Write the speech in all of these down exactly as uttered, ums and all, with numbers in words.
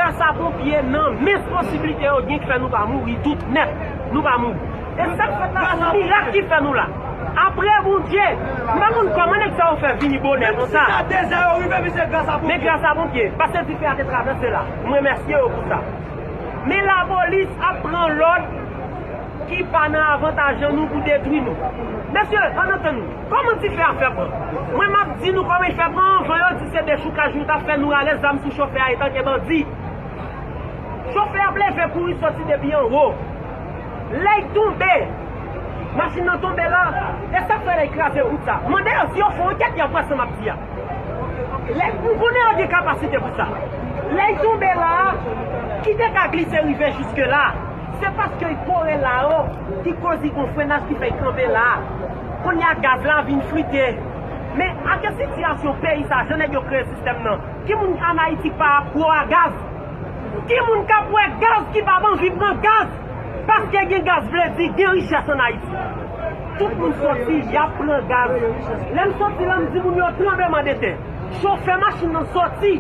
Gras a ponpye nan mens posiblite yo gen k fè nou pa mouri tout nèt. Nou pa mouri. E sa k fèt la, se yon mirak ki fè nou la. Apre Bondye, m pa konn kòman nèg sa yo fè vini bonè konsa. Men gras a ponpye, paske dife a te travèse la. M remèsye yo pou sa. Men lapolis ap pran lòd ki pa nan avantaj an nou pou detwi nou. Mesye, ann antann nou. Kòman dife a fè pran? Mwen m ap di nou kòman l fè pran, anvan yo di se dechoukaj nou t ap fè, nou rale zam sou chofè a etanke bandi. Chofè ap leve kouri soti depi anwo. Lè l tonbe, machin nan tonbe la, e sa k fè lè l kraze wout sa. Mande yo si yo fè ankèt y ap wè sa m ap di a. Lè, m konnen yo gen kapasite pou sa. Lè l tonbe la, ki te ka glise rive jiske la, se paske kore la yo ki koz li gon frennaj ki fè l kanpe la. Kounye a gaz la vin flite. Men ak sitiyasyon peyi sa, jan nèg yo kreye sistèm nan, ki moun ann Ayiti k pa pwo a gaz? Ki moun k ap wè gaz ki p ap anvi pran gaz? Paske gen gaz vle di gen richès ann Ayiti. Tout moun soti, y ap pran gaz. Lè m soti la, m di moun yo tranbleman de tè. Chofè machin nan soti.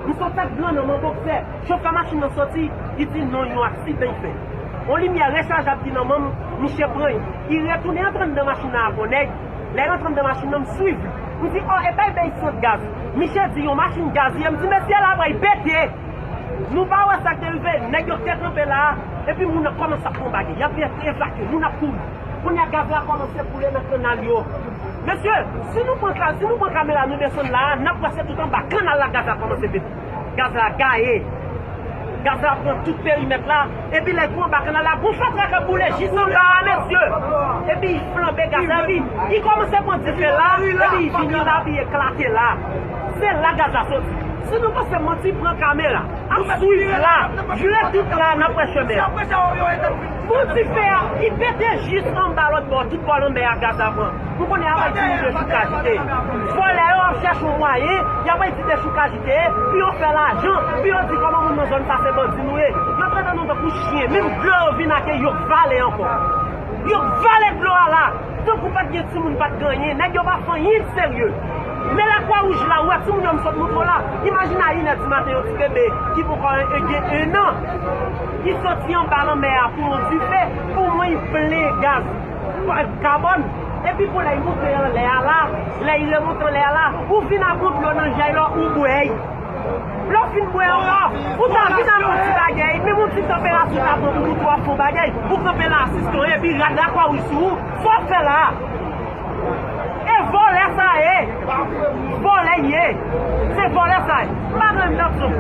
M sot ak gran nan men bòksè. Chofè machin nan soti, li di non, yon aksidan l fè. On limyè rechajab ki nan men m, misye pran l. Li retounen antre anndan machin nan ak on nèg. Lè l rantre anndan machin nan, m swiv li. M di, "O, e pa bèy sant gaz." Misye di, "Yon machin gaz ye." M di, "Mesye, la pral pete." Nou pa wè sa k te rive, nèg yo te kanpe la a, epi moun nan kòmanse ap pran bagay. Y ap evakye, moun ap kouri. Kounye a, gaz la kòmanse koule nan kannal yo. Mesye, si nou pran ka-, si nou pran kamera, nou desann la a, n ap wè se tout anba kannal la gaz la kòmanse pete. Gaz la gaye. Gaz la pran tout perimèt la. Epi lè l pran anba kannal la, gon fatra k ap boule jis anba a, mesye. Epi l flanbe gaz la, epi li kòmanse pran dife la, epi li vini la, epi li eklate la. Se la gaz la soti. Si nou panse manti, pran kamera. Ap swiv la. Jwe tout la, n ap wè chemen. Bon, dife a, li pete jis anba lòt bò, tout bò lanmè a gaz la pran. Ou konnen a Ayiti nou dechoukajite. Vòlè yo ap chèche yon mwayen, y ap di dechoukajite, pou yo fè lajan, pou yo di kòman moun nan zòn sa se bandi nou ye. Yo trete nou tankou chen, menm dlo yo vin ak yo vale ankò. Yo vale dlo a la, tankou pa t gen timoun, pa t gen anyen, nèg yo pa fè anyen de serye. Men Lakwa Wouj la, ou wè timoun yo m sot montre w la, imajine a inè di maten yon ti bebe ki poko gen en an, ki soti anba lanmè a pou yon dife, omwen li plen gaz. Kabòn. Epi pou lè y monte anlè a la, lè y remonte anlè a la, ou vin ak yon dlo nan jèy la, ou bwè y. Lè w fin bwè yo la, ou ta vin ak yon ti bagay, menm yon ti tanperati w ta pran pou ou twò fon bagay, ou kanpe la asiste w, epi rad Lakwa Wouj sou ou, sa w fè la a? E vòlè sa ye. Vòlè ye. Se vòlè sa ye. M pa gen lòt zon.